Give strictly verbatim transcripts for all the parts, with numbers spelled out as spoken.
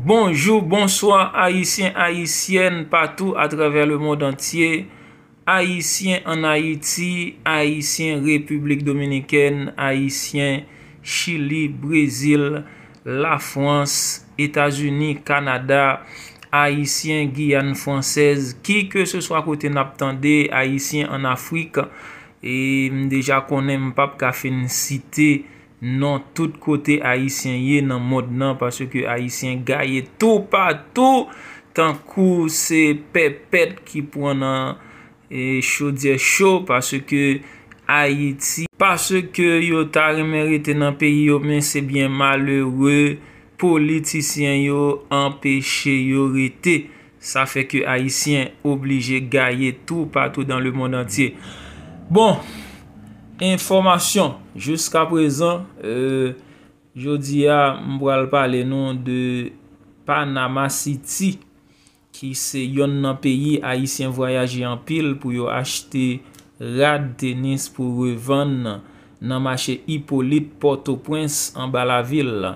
Bonjou, bonswa, Ayisyen, Ayisyèn, patou atravè lemonn antye. Ayisyen ann Ayiti, Ayisyen Repiblik Dominikèn, Ayisyen Chili, Brezil, Lafrans, Etazini, Kanada, Ayisyen Giyàn Fransèz, ki ke se swa kote n ap tande, Ayisyen ann Afrik, e m deja konnen m p ap ka fin site non tout kote Ayisyen ye nan mond nan, paske Ayisyen gaye toupatou, tankou se pèpèt ki pran nan e chodyè cho, paske Ayiti, paske yo ta renmen rete nan peyi yo, men se byen malere, politisyen yo anpeche yo rete. Sa fè ke Ayisyen oblije gaye toupatou dans le monde entier. Bon, enfòmasyon, jiska prezan, euh, jodi a, m pral pale nou de Panama City, ki se yonn nan peyi Ayisyen vwayaje anpil pou yo achte rad, tenis pou revann nan mache Ipolit, Pòtoprens, anba lavil.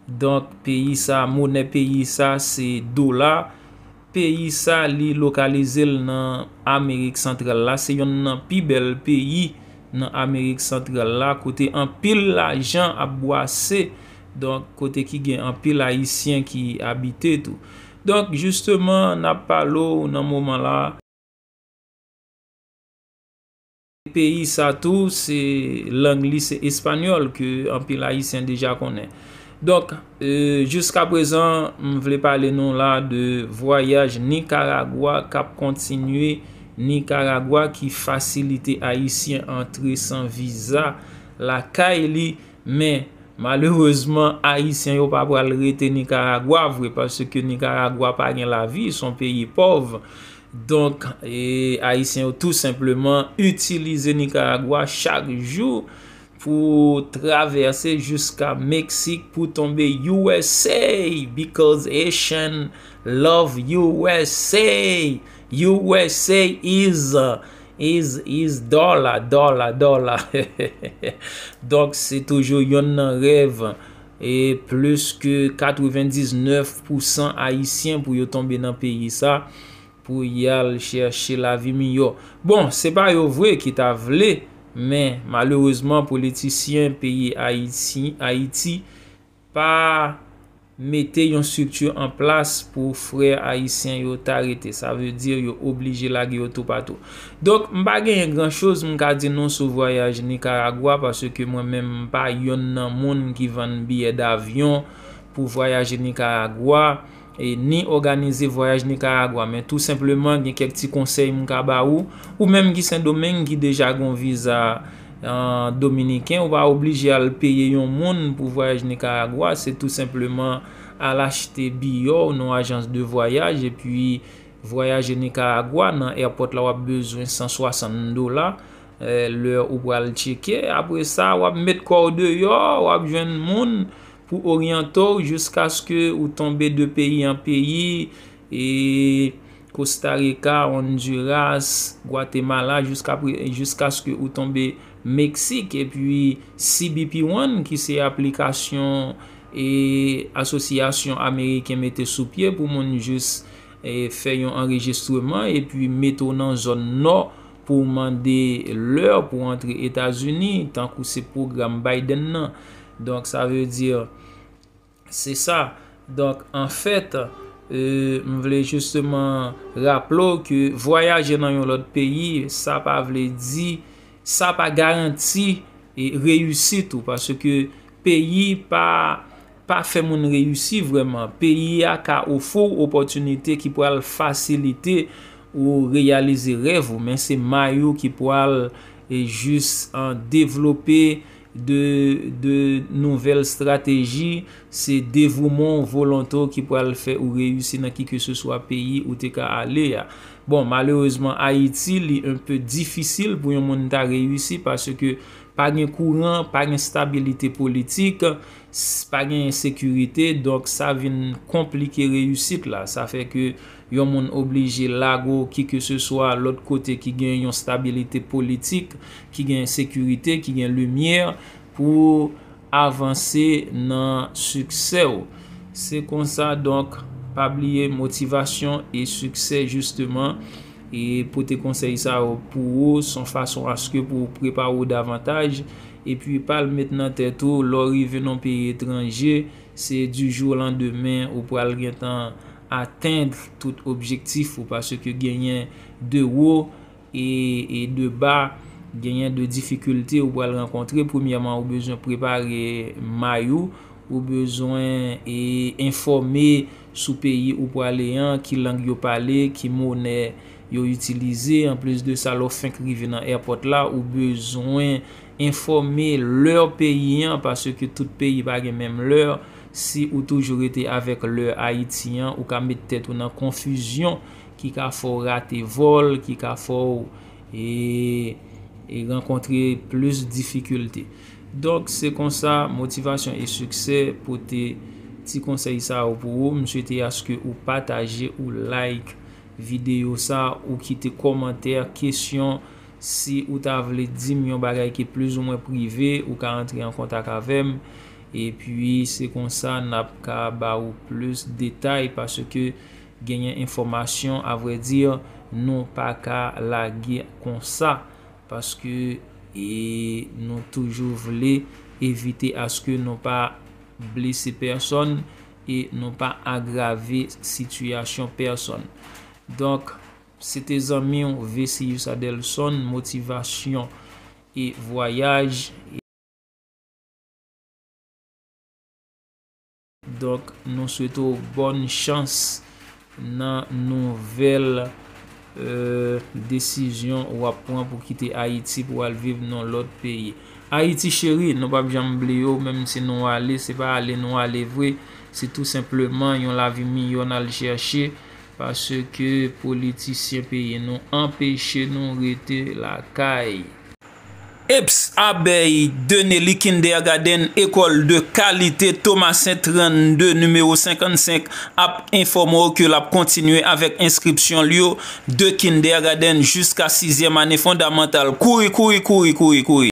Donk, peyi sa, monè peyi sa, se dola. Peyi sa, li lokalize l nan Amerik Santral la. Se yonn nan pi bèl peyi nan Amerik Santral la, kote anpil lajan ap bwase. Donk, kote ki gen anpil Ayisyen ki abite tou. Donk, jisteman, n ap pale w nan moman la. Peyi sa tou, se lang li se espanyòl ke anpil Ayisyen deja konnen. Donk, euh, jiska prezan, m vle pale nou la de vwayaj Nikaragwa k ap kontinye. Nikaragwa ki fasilite Ayisyen antre san viza lakay li, men malerezman, Ayisyen yo pa pral rete Nikaragwa vre, paske Nikaragwa pa gen lavi, se yon peyi pòv. Donk, e, Ayisyen yo tou senpleman itilize Nikaragwa chak jou pou travèse jiska Meksik pou tonbe U S A, because Haitian love U S A. U S A is, uh, is, is dollar, dollar, dollar. Donk, se toujou yonn nan rèv, e plis ke katrevendiznèf pousan Ayisyen pou yo tonbe nan peyi sa, pou y al chèche lavi miyò. Bon, se pa yo vre ki ta vle, men malerezman, politisyen peyi Ayiti, Ayiti pa mete yon estrikti an plas pou frè ayisyen yo ta rete. Sa vle di yo oblije lage yo toupatou. Donk, m pa genyen gran choz m ka di nou sou vwayaj Nikaragwa, paske mwen menm m pa yonn nan moun ki vann biyè davyon pou vwayaje Nikaragwa, e ni òganize vwayaj Nikaragwa. Men tou senpleman, gen kèk ti konsèy m ka ba ou, ou menm ki Sendomeng, ki deja gen yon viza, an, dominiken, ou pa oblije al peye yon moun pou vwayaj Nikaragwa, se tou senpleman al achte biyè w nan ajans de vwayaj, epi vwayaje Nikaragwa, nan airport la, w ap bezwen san swasann dola, eh, lè ou pral tcheke. Apre sa, w ap met kò w deyò, w ap jwenn moun pou oryante w jiskaske ou tonbe de peyi an peyi, e Costa Rica, Honduras, Guatemala, jiska pre-, jiskaske ou tonbe Meksik. Epi C B P One, ki se aplikasyon e asosyasyon ameriken mete sou pye pou moun jis, e fè yon anrejistreman epi mete w nan zòn nò pou w mande lè pou w antre Etazini, tankou se pwogram Biden nan. Donk, sa vle di, se sa. Donk, anfèt, e, m vle jisteman raple w ke vwayaje nan yon lòt peyi, sa pa vle di, sa pa garanti, e, reyisit ou, paske peyi pa, pa fè moun reyisi vrèman. Peyi a ka ofri w opòtinite ki pral fasilite ou reyalize rèv ou, men se may ou ki pral, e, jis, an, devlope de, de nouvèl estrateji, se devouman w, volonte w ki pral fè ou reyisi nan ki ke se swa peyi ou te ka ale a. Bon, malerezman, Ayiti, li enpe difisil pou yon moun ta reyisi paske pa gen kouran, pa gen stabilite politik, s-, pa gen sekirite, donk sa vin konplike reyisit la. Sa fè ke yon moun oblije lage w ki ke se swa lòt kote ki gen yon stabilite politik, ki gen sekirite, ki gen limyè pou avanse nan siksè w. Se konsa, donk, pa bliye motivasyon e siksè, jisteman, e pote konsèy sa yo pou ou, se yon fason aske pou w prepare w davantaj, epi pa l met nan tèt ou, lè w rive nan yon peyi etranje, se du jour au lendemain ou pral gentan atenn tout objektif ou, paske genyen de wo e, e de ba, genyen de difikilte ou pral rankontre. Premyèman, ou bezwen prepare may ou, ou bezwen e enfòme sou peyi ou prale an, ki lang yo pale, ki monè yo itilize. Anplis de sa, lè w fenk rive nan èpòt la, ou bezwen enfòme lè peyi an, paske tout peyi pa gen menm lè. Si ou toujou rete avèk lè Ayiti an, ou ka met tèt ou nan konfizyon ki ka fè w rate vòl, ki ka fè w e, e rankontre plis difikilte. Donk, se konsa, motivasyon e siksè pote ti konsèy sa yo pou ou. M swete aske ou pataje, ou like videyo sa, ou kite kòmantè, kesyon, si ou ta vle di m yon bagay ki plizoumwen prive, ou ka antre an kontak avè m. Epi, se konsa n ap ka ba ou plis detay, paske genyen enfòmasyon, avrèdi, nou pa ka lage konsa, paske, e, nou toujou vle evite aske nou pa blese pèsòn e nou pa agrave sitiyasyon pèsòn. Donk, se te zanmi w Vesius Adelson, motivasyon e vwayaj. Donk, nou swete w bòn chans nan nouvèl, e, desizyon w ap pran pou kite Ayiti pou al viv nan lòt peyi. Ayiti cheri, nou p ap janm bliye w, menm si nou ale, se pa ale nou ale vre, se tou senpleman yon lavi miyò n al chèche, paske politisyen peyi nou anpeche nou rete lakay. Eps, Abèy de Nelly Kindergarten, école de qualité Thomassin trannde, nimewo senkannsenk, ap enfòme w ke l ap kontinye avèk enskripsyon l yo de kindergarten jiska sizyèm ane fondamantal. Kouri, kouri, kouri, kouri, kouri!